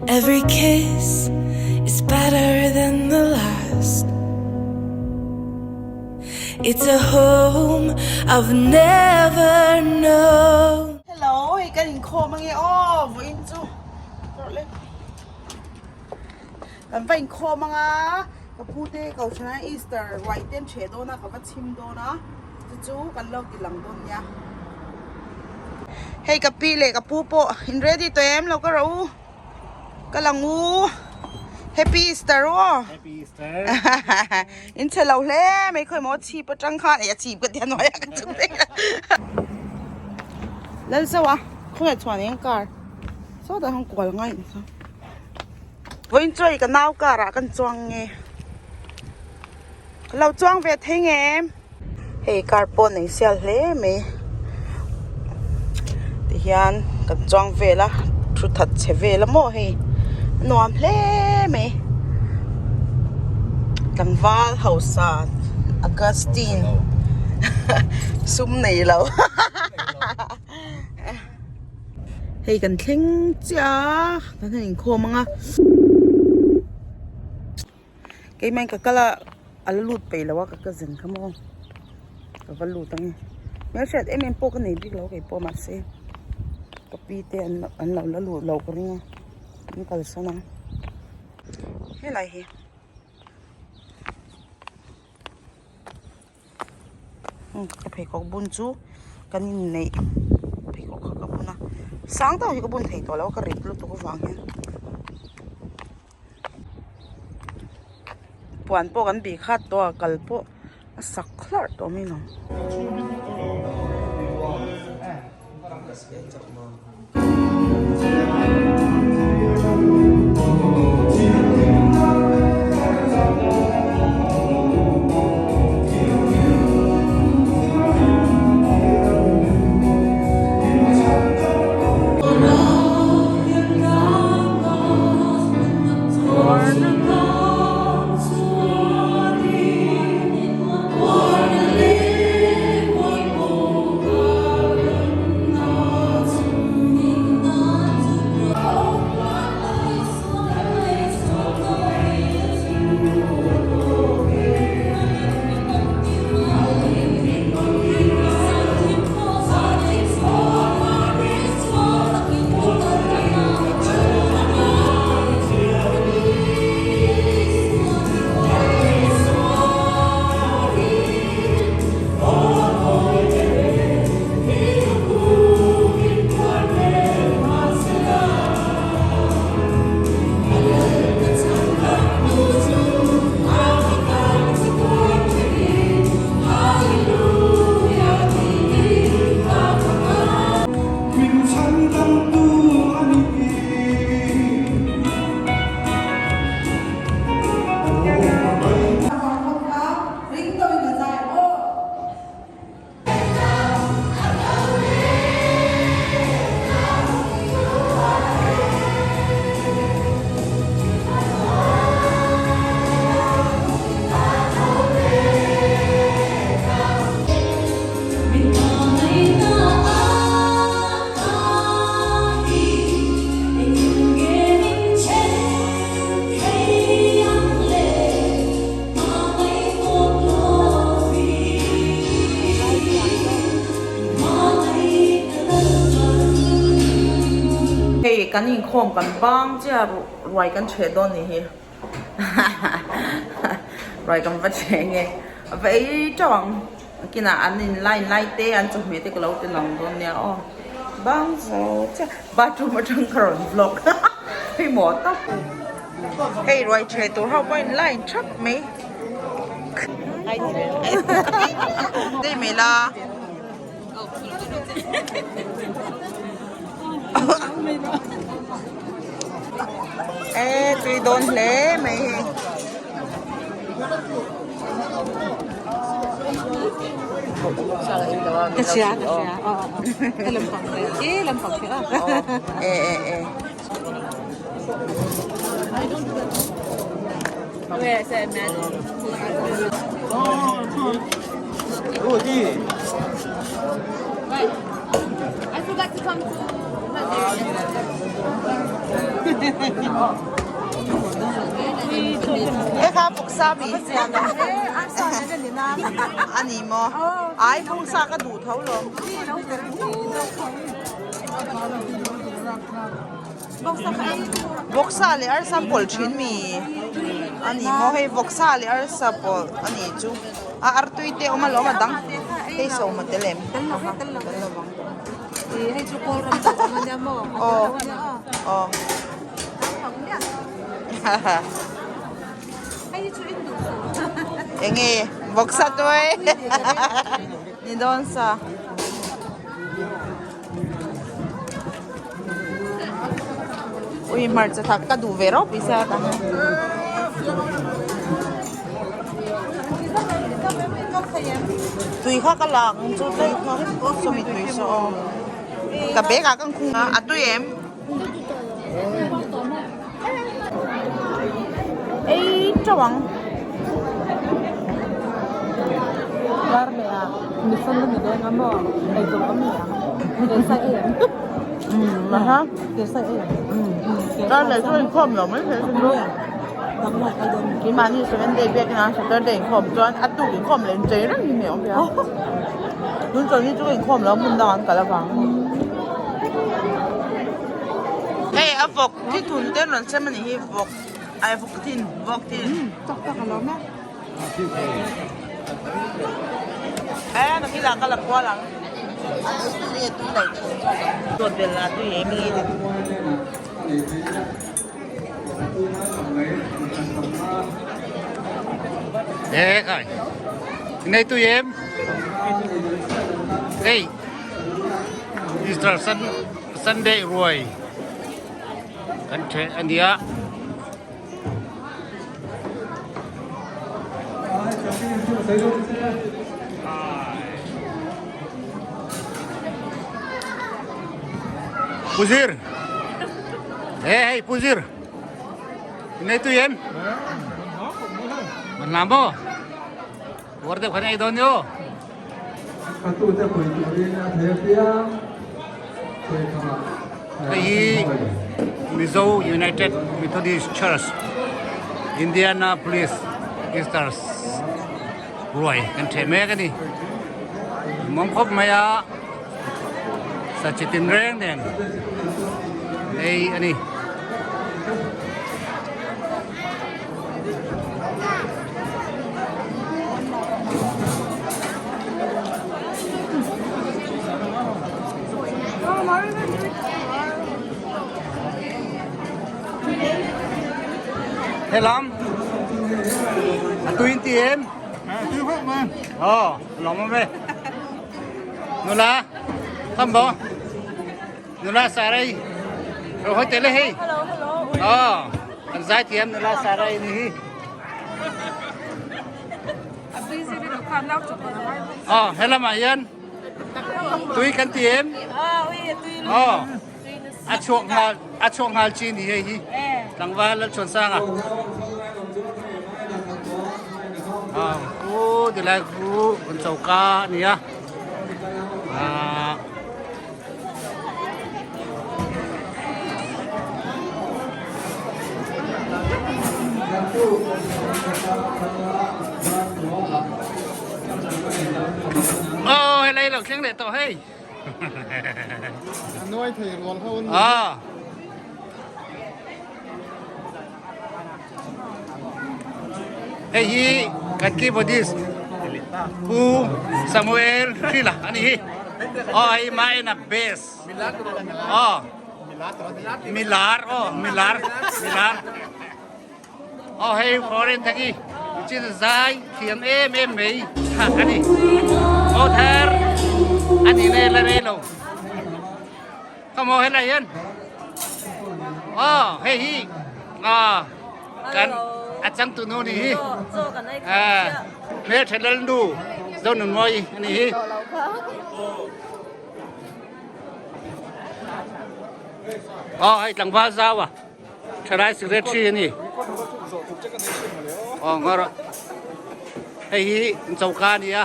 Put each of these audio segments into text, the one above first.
Every kiss is better than the last It's a home I've never known. Hello, hei kan inkhawm ange aw vawiin chu tawrh le kan va inkhawm anga ka pu te kohhran a Easter ruai te an ṭheh dawn a ka va chhim dawn a chu chu kan lo ti lang dawn nia hei ka pi leh ka pu pawh in ready tawh em lo ka ro u. Ka lang u Happy Easter aw Happy Easter In chhe lo hle mai khawi maw chhip atang khan eh a chhip ka tia hnuai ah ka chhuk daih a Lal zauh a khawngaih chhuan eng car sawtah hian kual ngai ang kha Vawiin chu hei ka nau car ah kan chuang nge Ka lo chuang ve thei nge em. Hei car pawh nei sial hle mai tihian kan chuang vel a thu that chhe vel a maw hei a nuam hle mai tlangval hausa Augustine sum nei lo hei kan thleng chiah a kan han inkhawm ang a. Keimah in ka kal a a la lut peih lo a ka cousin kha maw ka va lut ang e hmelhriat em em pawh ka nei bik lo keipawh mahse ka pi te an an lo la lut lo ka ring a an kalsan a helai hi. Ka pheikhawk bun chu kan inneih pheikhawk kha ka bun a sang deuh hi ka bun thei tawh lo a ka rit lutuk avang hian puan pawh kan bih khat tawh a kal pawh a sak hlarh tawh mai lo. Hei kan inkhawm kan bang chiah ruai kan chheh dawn ni hi ruai kan va chheh nge a va ei teuh ang kinah an in line lai te an chawhmeh te ka lo ti lang dawn nia aw bang zo chiah bathroom atang ka rawn vlog pawimawh tak hei ruai chheh tur ho pawh in line thap mai. E tui dawn hle mai hei. Ka hria ka hria aw aw ka lampang te e lampang te a E e e. E kha vawksa mi a ni maw ai vawksa ka duh tho lo. Vawksa leh arsa pawlh thin mi a ni maw hei vawksa leh arsa pawlh a nih chu a artui te a awm alawm a dang hei sawma tel em tel lovang aw aw enge vawksa tuai ni dawn sa. Ui hmarcha thak ka duh ve ropui sia ka tui kha ka lak ang chu tlai kha sawmi tui saw aw ka bag ah ka khung a a tui em ei teuh ang. Keimahni Sunday biakin a Saturday inkhawm chuan a tuk inkhawm leh inchei reng hi hmel awm sia tun chawlhni chu ka inkhawm lo a hmun dangah an kal avang hei a vawk thi thun te an rawn sem a nih hi vawk ai vawk thin vawk thin e nakinah ka la kual ang dawt bel a tui em hi. E khai nei tui em hei Easter Sunday ruai kan ṭheh a nia. Pu Zir Hey hey Pu Zir Nei tui em Mình làm bo War deuh khan ei dawn ni aw. Hei hi Mizo United Methodist Church Indianapolis Easter ruai kan ṭheh mek a ni. Mawm khawp mai a, sachi tinreng nen ei a ni. Helam a tuin ti em ờ lawm awm e nula kham bo Nula Sarai ro hoi tele hei. Hello hello. Oh, an zai thiam nula Sarai ni hi. A busy ni khan lak chu Oh, helam ah hian tui kan ti em? Ah, ui tui. Oh. A chuak ngal a chuak ngal chi ni hei hi. Tlangval lal chuan sang a. Ah, ku dilai ku un choka nia. Ah Oh, helai lo thleng leh tawh hei. Nuai thei rual ho an ni. Ah. Hei hi kan keyboardist Pu Samuel Hrila a ni hi. Aw hei Maena bass. Aw Milar aw Milar Milar. Aw hei foreign thaki chin zai thiam em em mai a ni. Aw thar a ni ne la rei lo. Come on helai hian aw hei hi a kan a changtu nu ni hi a hmel tha lal nu zo nun mawi ani hi aw hei tlangval zau a thalai secretary ani aw ngawr hei hi choka ani a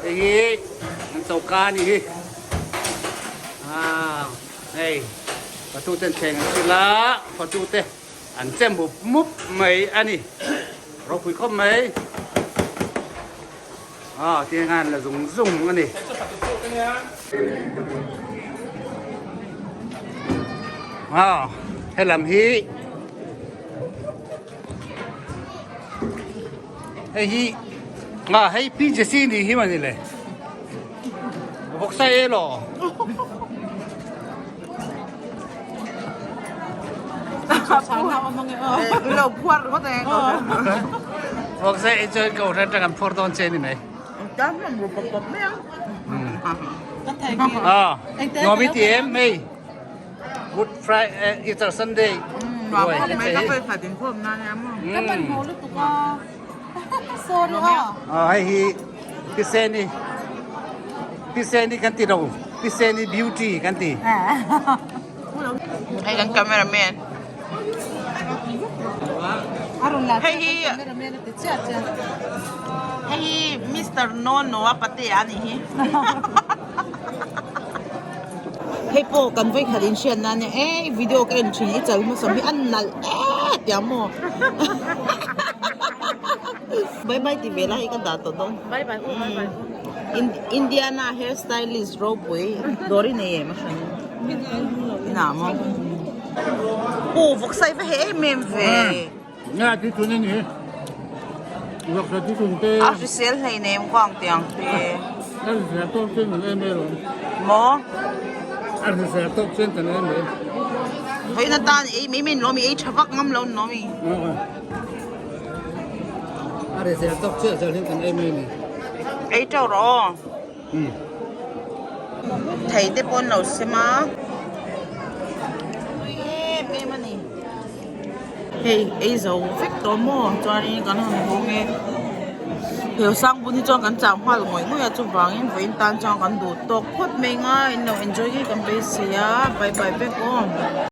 hei hi choka ani hi. Hei fatu ten thleng an sil a, fatu te an che mup mup mai a ni. Ropui khawp mai. Aw tiang an la zung zung a ni. Aw helam hi hei hi a hei Pi Jessie ni hi mani le. Vawksa e law. Lo phuar ringawt e. Vawksa e chuan ko hran tang an phuar dawn che ni mai. Tan hlawm ru pawp pawp mai ang. Ah, nuam i ti em hei. Good Friday, Easter Sunday. Nuam khawp mai ka fel khat inkhawm nan nia maw. Ka man hmuh lutuk a. Sorry a. Ah, hei hi Piseni. Piseni kan ti lo. Piseni beauty kan ti. Hei kan cameraman. Hei hi Hei hi Mister Nono a patea a nih hi. Hei pawh kan vawikhat inhriat nan nia e video ka en thin i chal hmasa hi a nalh e tia maw. Bye bye ti ve lai hi ka dah tawh dawn. Bye bye u bye bye u. Indiana hair stylist ropui dawr i nei em a hran inah maw. Pu vawksai va he em em ve. Nga ti chun ani. Vawksa ti chun te. A hrisel hlei nem ko ang tiang te. A hrisel tawk chen kan em em. Maw? A hrisel tawk chen kan em em. Hei na tan ei mai mai lawm i ei tha vak ngam lo lawm i. A hrisel tawk chiah zel hian kan em em. Ei teuh rawh aw. Thei te pawh an lo sem a. Tui em em a ni. Hei ei zo vek tawh maw chuanin kan han hawng e. Heu sang bun hi chuan kan chau nghal ngawih ngawih a chuvangin vawiin tan chuan kan duh tawk phawt mai nga in lo enjoy ngei kan beisei a bye bye vek aw.